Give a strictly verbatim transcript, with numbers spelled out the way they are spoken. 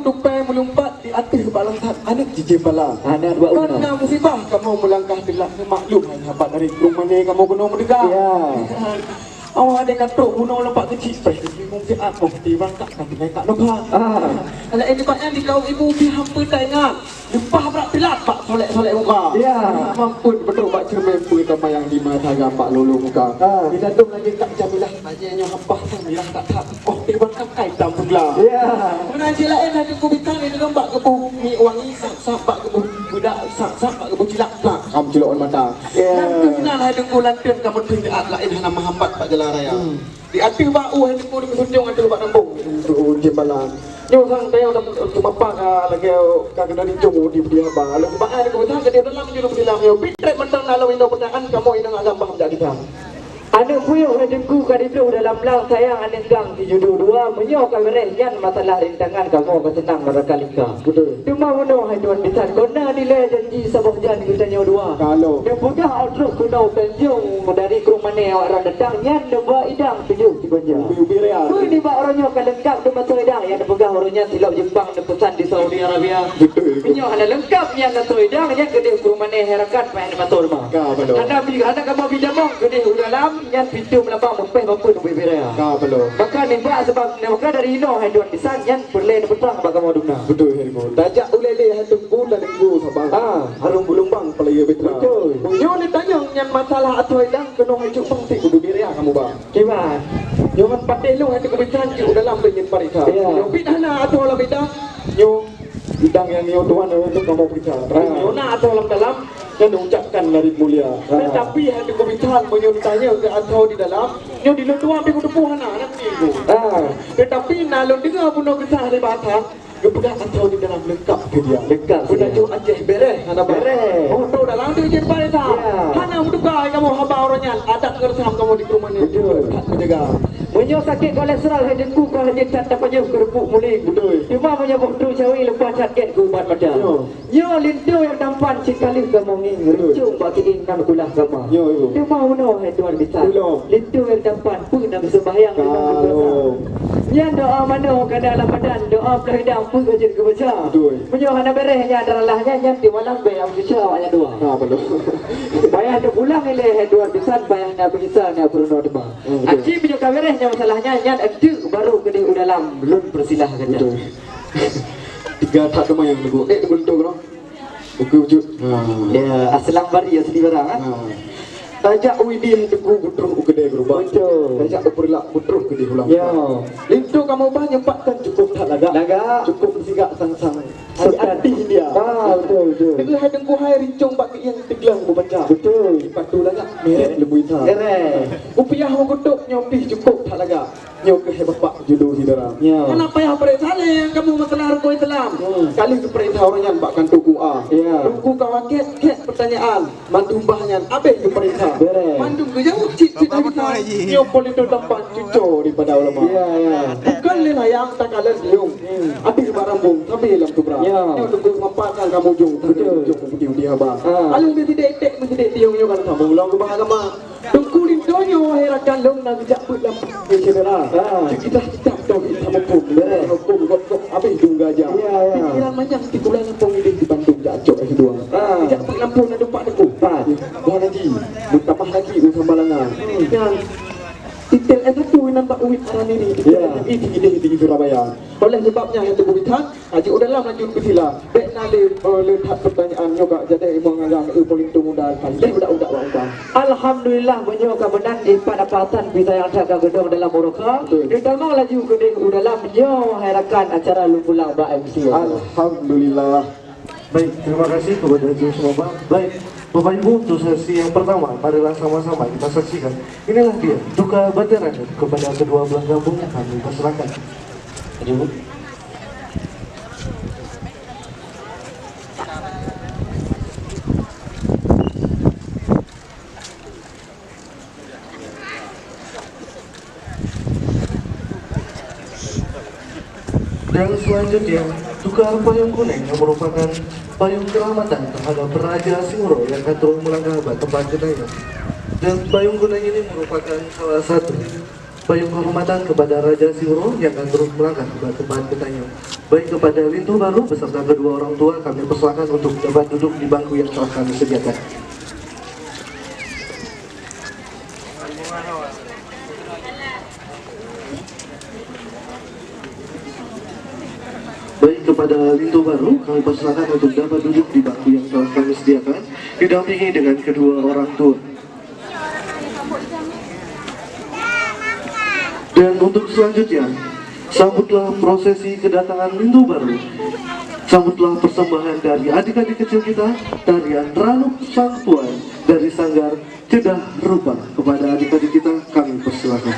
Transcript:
tupai meulumpat di ateueh bak langsat aneuk jijém bala. Aneuk bak Kon unoe. Na musibah kamoe meulangkah teulat, neumaklum hai sahabat dari Krueng Mané kamoe keunoe meudeuga. Ya. Awak ada katrok bunoe lompat keuchik, preh bingung siat, oh, ti bangkak kan tinggai kat nokha. Ah. Alah, eh, nibak nyan di kaum ibu pih hampeue taingat. Leupah brat teulat bak solek-solek muka. Ya. Mampun beutôi bak ceureumen peue tamayang di mata gam bak lolo muka. Ah. Di dalam lagi kat jamilah, tanya nyoe hapah tamirah tak tak. Oh, ti bangkak kai tam peugla. Ya. Meunan cit laén hati ku bintang di dalam bak keubu mi wangi, sap-sap bak keubu bedak, sap-sap bak keubu cilak plak. Kam cilok mata. Ya. Nyan keuh nan hai Teungku lanteuen kamoe teuh di at laén hana meuhambat bak jalan raya. Hmm. Di ateueh bak u hai Teungku di meusunjong ateueh bak nambong. Untuk jimbalan. Nyoe sang tayong dah cuma pa ka lagèe ka keunoe di jong di budi haba. Lalu bak ai Teungku sang ka di dalam julu budi lam nyoe. Pih trép mantong na lom inoe peutangan kamoe inong agam bah jak di sang. Aneuk buyôh hai Teungku ka diplueng dalam lang sayang aneuk gang sijudu dua. Meunyoe ka beureh nyan masalah rintangan kamoe ka seunang meuraka lingka. Betul. Teuma meunoe hai tuan bisan, kon na nilai janji saboh jan geutanyoe dua. Kalau. Neupeugah ôh trôk keunoe Tanjong dari Krueng Mané awak ran datang, nyan neuba idang tujoh sigon jam. Ubi-ubi raya. Peue nibak uroe nyoe ka leungkap dum ateueh idang, nyang neupeugah uroe nyan silop Jepang neupeusan di Saudi Arabia. Betul. Meunyoe hana leungkap nyan ateueh idang, nyan keudeh Krueng Mané hai rakan payah neumator ma. Ka, betul. Hana bi-, hana kamoe bi damong keudeh u dalam, nyan pintoe meulabang meupéh bapeue ubi-ubi raya. Ka, betul. Maka nibak sebab, maka dari inoe hai tuan bisan, nyan peureulèe neupeutrang bak kamoe dumna. Betul, hai Teungku. Tajak ulèe lé hai Teungku, dan Teungku sabar. Ah. Harong geulumbang peulaya bitra. Betul. Meunyoe neutanyong nyan masalah ateueh idang keunoe hai cuk bang tik ubi-ubi raya kamoe ba. Kiban. Nyoe ngon patéh lôn hai Teungku bisan cit u dalam lôn nyan pareksa. Ya. Nyoe pih hana ateueh lam idang. Nyoe idang nyang nyoe tuan nyoe tu kamoe peuriksa. Tapi ah. Nyoe na ateueh lam dalam, nyan diucapkan dari mulia. Ah. Tetapi hai Teungku bisan meunyoe ditanya keu ateueh di dalam, nyoe di lôn tuan pih kuteupeu hana, hana kuteupeu. Ah. Tetapi na lôn deungoe bunoe keusah dari bahasa, geupeugah ateueh di dalam leungkap keu dia. Leungkap keu dia. Beunajôh Aceh bereh, hana ba. Bereh. Oh, tu dalam tu ijin parésa. Ya. Hana meutuka kamoe haba uroe nyan, adat ngon reusam kamoe di Krueng Mané. Betul. That menjaga. Meunyoe sakét kolesterol hai Teungku ka hana that tapajoh keureupuk muling. Betul. Teuma meunyoe boh tu cawi leupah that gét keu ubat mata. Ya. Nyoe linto nyang tampan cit ka lheueh kamoe ngieng, rincong bak keuieng nan kulah kama. Nyoe, ibu. Teuma meunoe hai tuan bisan. Ulôn. Linto nyang tampan peue na geuseumbahyang di dalam keukuasaan. Nyan doa manoe ka na lam badan, doa ploh idang peue ka jeuet geubaca. Betul. Meunyoe hana bereh nyan, daralah nyan, nyan tiep malam bèk nyang geubaca awak nyan dua. Ha, betul. Payah neupulang ilèe hai tuan bisan, payah na peugisa na peurunoe teuma. Hmm, betul. Aci meunyoe ka bereh nyan masalah nyan, nyan enteuk baru keudeh u dalam lôn peusilah gata. Betul. Tiga that teuma nyang teungku. Eh, teungku, teungku, teungku. Oke, wujud. Ha. Ya, aslam bari asli barang, ha? Ha. Tajak u idin teungku beutroh u keudè geurubah. Betul. Tajak u peureulak beutroh keudè ulang. Ya. Linto kamoe bah nyoe pat kan cukup that lagak. Lagak. Cukup meusigak sang-sang. Sang-sang. Hati-hati dia. Ah, betul, betul. Teungoh hai teungku hai rincong bak keuieng teugleueng beubaca. Betul. Sipatu lagak merek leubui that. Merek. Kupiah u geutok nyoe pih cukup that lagak. Nyoe keuh hai bapak judo syedara. Ya. Hana payah pareksa lé kamoe masalah rukon Islam. Hmm. Ka lheueh geupareksa uroe nyan bak kantô Q A. Ya. Teungku ka wakét, kèk peutanyaan. Mandum bah nyan abéh geupareksa. Beres. Mandum geujaweueb cit-cit habis. Nyoe politik tampan cuco daripada ulama. Ya, ya. Bukon lé layang takalon biung. Hmm. Abéh barang bung, sabé lam tubra. Ya. Nyoe teungku meupat nyang kamoe jong. Betul. Jong putih-putih haba. Ha. Aleuh meusidék ék, meusidék tiong nyoe kan sambung lom keubah agama. Teungku linto nyoe hai rakan lôn na geujak beuet lam syedara. Ha. Jeuet kitab-kitab tauhid samuphom. Beres. Huköm gob-gob abéh dum gajah. Ya, ya. Pikiran manyang sikula lampôh idéh di Bandung jak cok eh dua. Ha. Geujak beuet lampôh na teumpat teungku. Pat. Buah haji, meutamah lagi u Samalanga. Hmm. Nyan. Titel S satu inan bak uit aran ini. Ya. Titel S M I tinggi di Surabaya. Oleh sebab nyan hai teungku bisan, Aji u dalam lanjut beusila. Bèk na lé, eh, lé that peutanyaan nyoe ka jadi imong agam, eh, politik muda kan. Leh udak-udak bak udah. Alhamdulillah, meunyoe ka meunan dipat apa Hasan bisa nyang that ka geudong dalam uroe ka. Betul. Geutamong laju keudeh u dalam nyoe hai rakan acara lôn pulang bak M C. Alhamdulillah. Baik, terima kasih kepada Haji Usman Bang. Baik, Bapak Ibu, untuk sesi yang pertama, marilah sama-sama kita saksikan. Inilah dia, duka batin rakyat kepada kedua belah kampung kami persilakan. Maju. Dan selanjutnya, tukar payung kuning yang merupakan payung kehormatan terhadap Raja Singuro yang ka troh meulangkah bak teumpat geutanyoe. Dan payung kuning ini merupakan salah satu Payung kehormatan kepada Raja Siuro yang akan terus melangkah ke tempat bertanya. Baik kepada linto baru beserta kedua orang tua, kami persilakan untuk dapat duduk di bangku yang telah kami sediakan. Baik kepada linto baru, kami persilakan untuk dapat duduk di bangku yang telah kami sediakan, didampingi dengan kedua orang tua. Dan untuk selanjutnya, sambutlah prosesi kedatangan linto baru. Sambutlah persembahan dari adik-adik kecil kita, tarian Ranub Sang Tuan dari Sanggar Cedah Rupa. Kepada adik-adik kita, kami persilakan.